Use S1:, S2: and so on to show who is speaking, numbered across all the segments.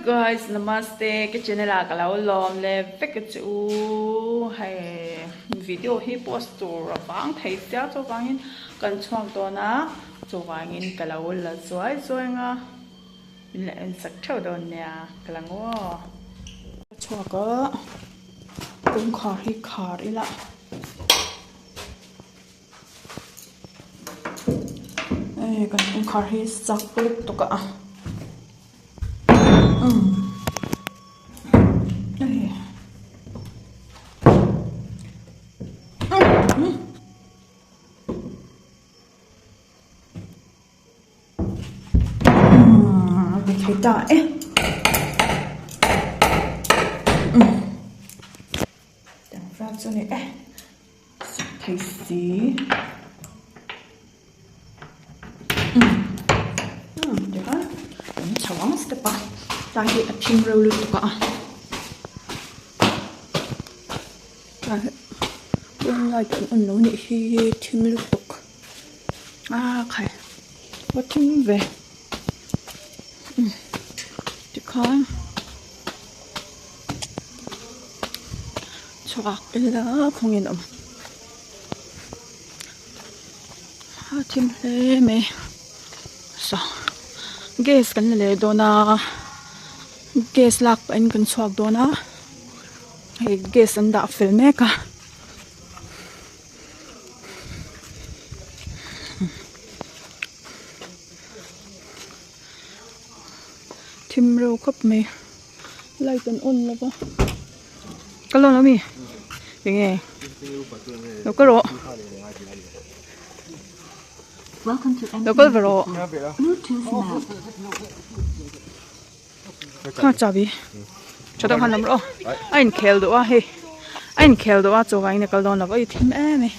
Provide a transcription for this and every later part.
S1: guys, namaste ka channel ah ka lo lawm leh vek a che u hei video hi post tur a vang thei sia chuvangin kan chhuak dawn a chuvangin ka lo la zuai zuai ang a min la en sak theuh dawn nia ka la ngaw aw. Ka chhuak a kawngkhar hi khar ila. Hei kan kawngkhar hi sak lutuk a umm hei umm a ti thei ta e umm chu a ni e. Thei si umm tikhan kan chho ang step a tlai hi a thim reuh lutuk a tlai hi room light an on lo nih hi thim lutuk a khai va thim ve umm tikhan. Chhuak ila khawngin awm a thim hle mai saw gas kan la leh dawn a gas lak pahin kan chhuak dawn a hei gas an dah fel mek a. Thim reuh khawp mai light an on lo va ka lawn ami enge lo kal rawh lo kal ve rawh kha chabi tha deuh khan lam rawh a inkhel duh a hei a inkhel duh a chaw vangin a kal dawn lo va i thim em mai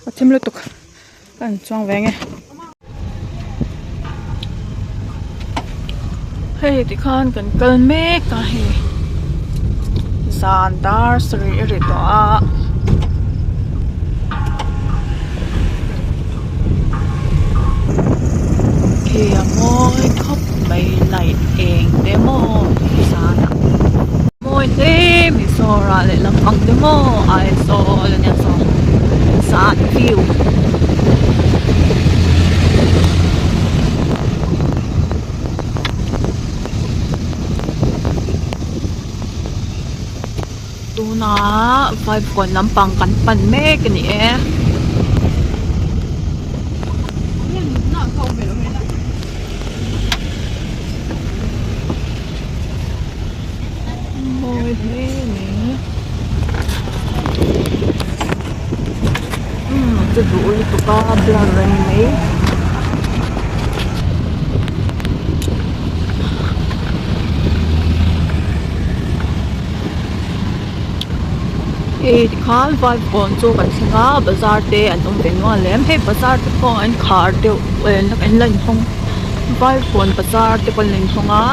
S1: a thim lutuk. Ka han chuang ve nge. Hei tikhan kan kal mek a hei zan dar sarih a ri tawh a. Khi a mawi khawp mai light eng te maw zanah mawi hle mai saw rah leh lampang te maw Aizawl ania saw zan view. Tunah Vaivakawn lampang kan pan mek a ni e. Mawi hle mai. Umm a che duh lutuk a blur reng mai. Hei tikhan Vaivakawn chu kan thleng a bazar te an awm ve nual em hei bazar te pawh an khar deuh an la inhawng Vaivakawn bazar te pawh an la inhawng a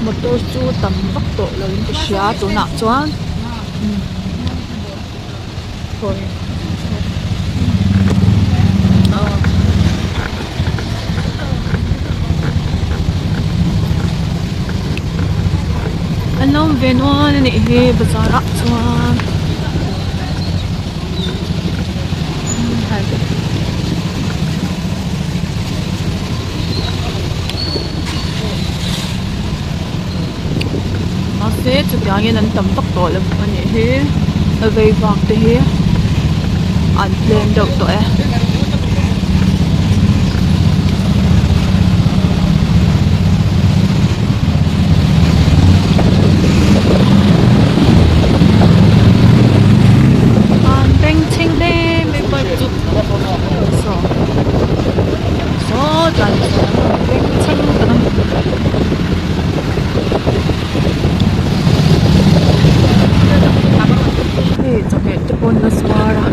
S1: motor chu tam vak tawh lo in ka hria tunah chuan. An lo awm ve nual a nih hi bazar ah chuan mahse chutiangin an tam vak tawh lo a nih hi a vei vak te hi an tlem deuh tawh e. An bengchheng hle mai bike chu saw saw tlai sawn an rawn bengchheng ta a. Hei chawhmeh te pawh an la zuar a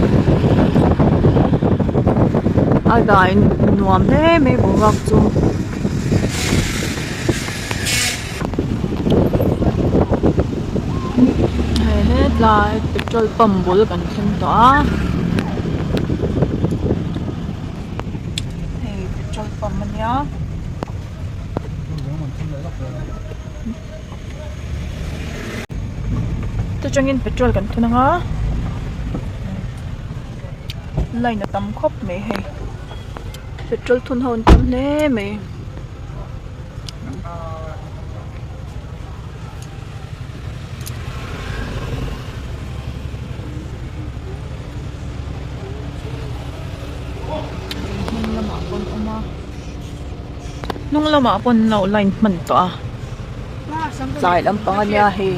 S1: a dai nuam hle mai boruak chu. Hei hetlai petrol pump bul kan thleng tawh a hei petrol. petrol pump ania. Ta tangin petrol kan thun anga line a tam khawp mai hei petrol thun ho an tam hle mai. Hnung lamah pawn awm a hnung lamah pawn an lo line hman tawh a tlai lampang ania hei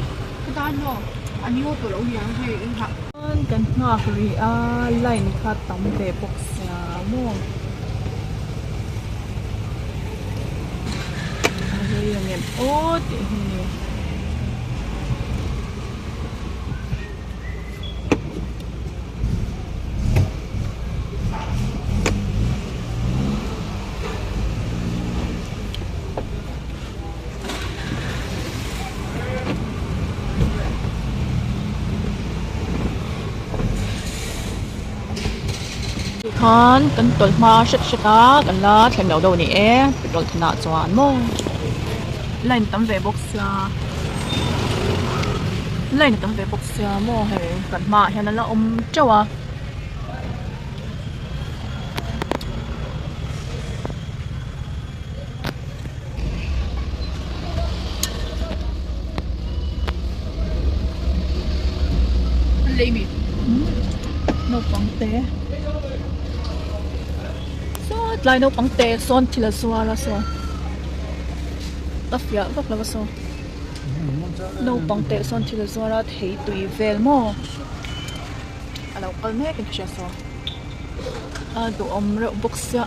S1: kan nghak rih a line kha tam ve bawk sia maw. A rei ang em aw tih hi ni. Tikhan kan tawlh hma hret hret a kan la thleng loh deuh a ni e petrol thinah chuan maw line tam ve bawk sia line a tam ve bawk sia maw hei kan hmaah hian a la awm teuh a. Naupang te saw tlai naupang te sawn thil a zuar a saw a fiah vak lo a saw naupang te sawn thil a zuar a thei tui vel maw a lo kal mek in ka hria saw a duhawm reuh bawk sia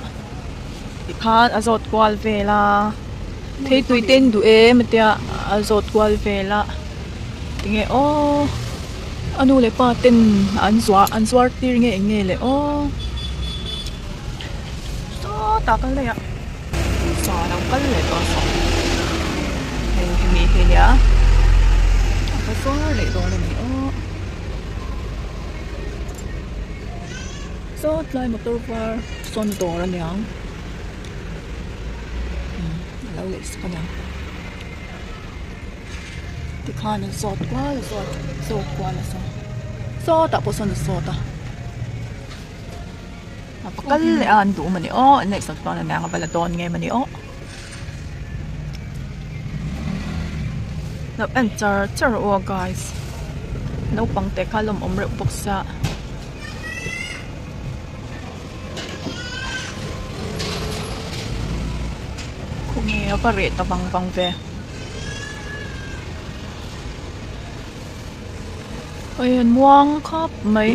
S1: tikhan a zawt kual vel a thei tui te an duh em a tia a zawt kual vel a tinge aw a nu leh pa ten an zuah an zuar tir nge eng nge le aw sawtah kal daih a saw a lo kal leh tawh a saw hei hemi hi a nia a va zuar leh dawn a ni aw. Saw tlai motor var sawn dawr a niang umm a lo leh sak a niang tikhan an zawt kual a zawt zawt kual a saw sawtah pawh sawn a zawt a a va kal leh a an duh mawni aw an ngaihsak dawn a niang a va la dawn nge mawni aw lo en char char aw guys naupang te kha lawm awm reuh bawk sia. Khawnge a va reh ta vang vang ve. Hei an muang khawp mai.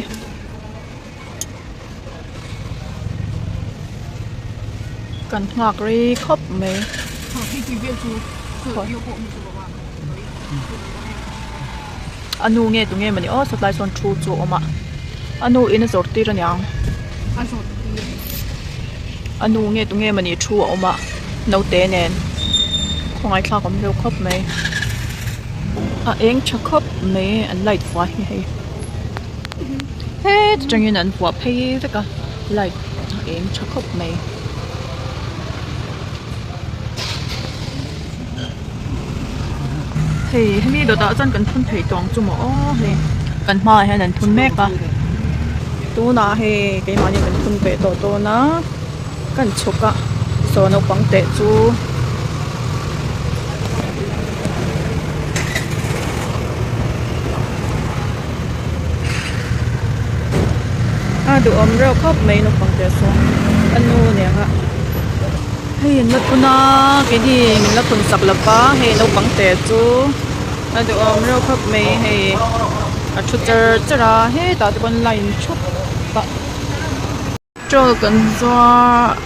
S1: Kan nghak rei khawp mai. A nu nge tunge mawni aw sawtlai sawn thu chu a awm a a nu in a zawrh tir aniang a nu nge tunge mawni thu a awm a naute nen khawngaih thlak awm deuh khawp mai a eng tha khawp mai an light vuah hi hei heta tangin an vuah phei vek a light a eng tha khawp mai. Hei hemi dawtah chuan kan phun thei tawng chu maw aw hei kan hmaah hian an phun mek a tunah hei keimahni kan phun ve tawh dawn a kan chhuk a saw naupang teh chu a duhawm reuh khawp mai naupang teh saw a nu nen a. Hei an la phun a keini min la phun sak lo va hei naupang te chu a duhawm reuh khawp mai hei a thu char char a hetah te pawn line thup a petrol kan zuar.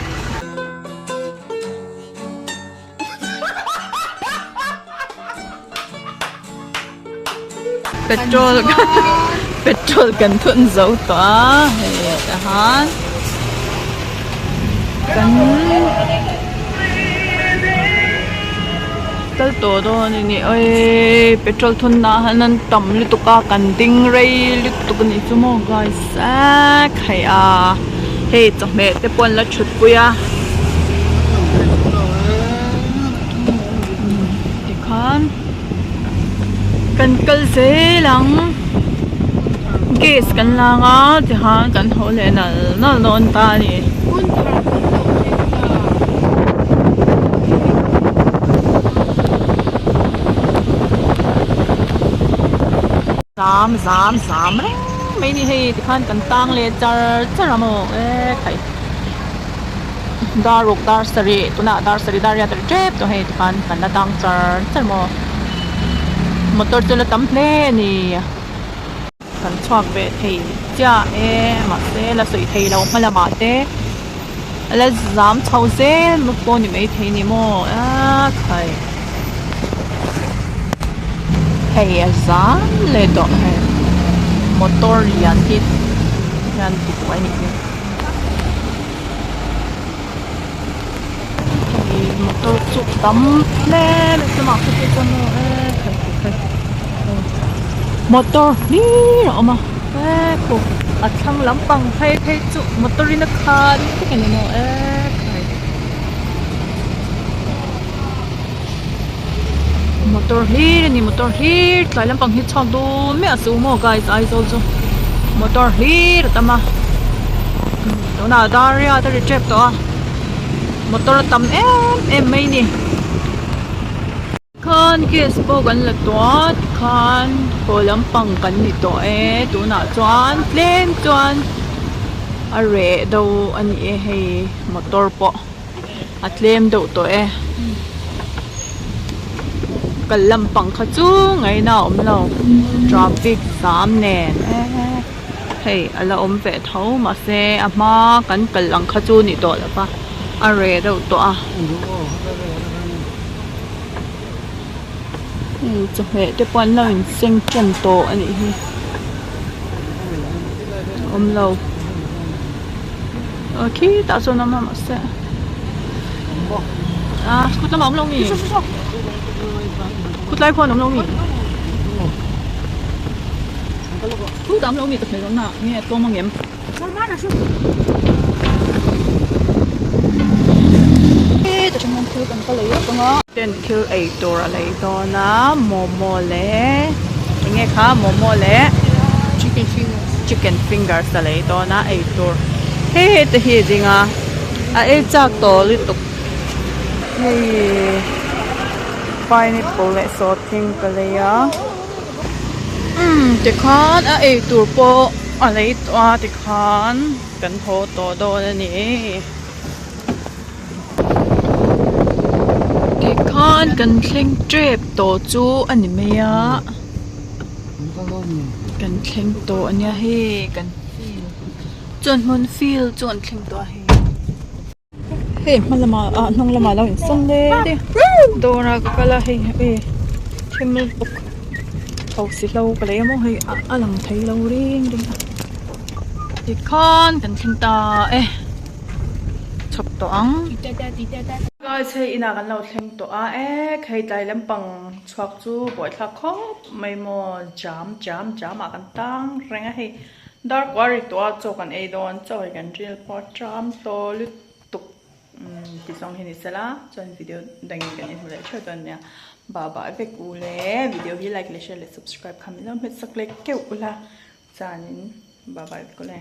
S1: Petrol petrol kan thun zo tawh a hei tahan kan kal tawh dawn a ni awii petrol thun na hian an tam lutuk a kan ding rei lutuk a nih chu maw guys a khai a hei chawhmeh te pawh an la thut pui a. Tikhan kan kal zel ang gas kan lang a tikhan kan haw leh nal nal dawn ta a ni. Zam zam zam reng mai a ni hei tikhan kan tang leh char char a maw e khai. Dar ruk dar sarih tunah dar sarih dar riat a ri tep tawh hei tikhan kan la tang char char maw motor chu la tam hle a ni kan chhuak ve thei chiah e mahse la sawi thei lo hma lamah te a la zam chho zel bawk pawh a ni maithei a ni maw a khai hei a zam leh tawh hei motor lian hi hian tibuai a nih hi. Hei motor chu tam hle mai chungah khaw te chuan maw e khai khai khai motor hlir a awm a e khu a thlang lampang phei phei chu motor in a khan vek a ni maw e khai motor hlir a ni motor hlir tlai lampang hi chhuak dun miah suh maw guys Aizawl chu motor hlir a tam a tunah dar riat a ri tep tawh a motor a tam em em mai a ni khan gas pawh kan la tawh a tikhan haw lampang kan ni tawh e tunah chuan tlem chuan a reh deuh a ni e hei motor pawh. a tlem deuh tawh e kal lampang kha chu ngaihna a awm lo traffic zam nen hei a la awm ve tho mahse a hma kan kal ang kha chu ni tawh lo va a reh deuh tawh a hei chawhmeh te pawh an lo inseng tan tawh a nih hi awm lo. Aw khitah chuan awm a mahse a kut lamah awm lo mi kut lai khuan awm lo mi khutah awm lo mi ka hmel awmna nge a tlawm ang em ten thil ei tur a lei dawn a momo leh eng nge kha momo leh chicken fingers a lei dawn a ei tur hei hei te hi a ding a a ei chak tawh lutuk hei pineapple leh sawhthing ka lei a umm tikhan a ei tur pawh a lei tawh a tikhan kan haw tawh dawn a ni. Tikhan kan thleng tep tawh chu a ni mai a kan thleng tawh a nia hei kan field chuan hmun field chu an thleng tawh a hei hei hma lamah ah hnung lamah a lo insawn hle a dawr ah ka kal a hei hei thil bawk thosi hlo ka lei a maw hei a lang thei lo reng reng a tikhan kan thleng ta e. Chhawp tawh ang. Guys hei inah kan lo thleng tawh a e hei tlai lampang chhuak chu buaithlak khawp mai maw jam jam jam ah kan tang reng a hei dar kual ri tawh a chaw kan ei dawn chaw hi kan ril pawh a tram tawh lutuk umm ti zawng hi ni sela chuan video dangin kan inhmu leh theuh dawn nia bye bye vek u le video hi like leh share leh subscribe kha min lo hmet sak leh keuh ula chuanin bye bye vek u le.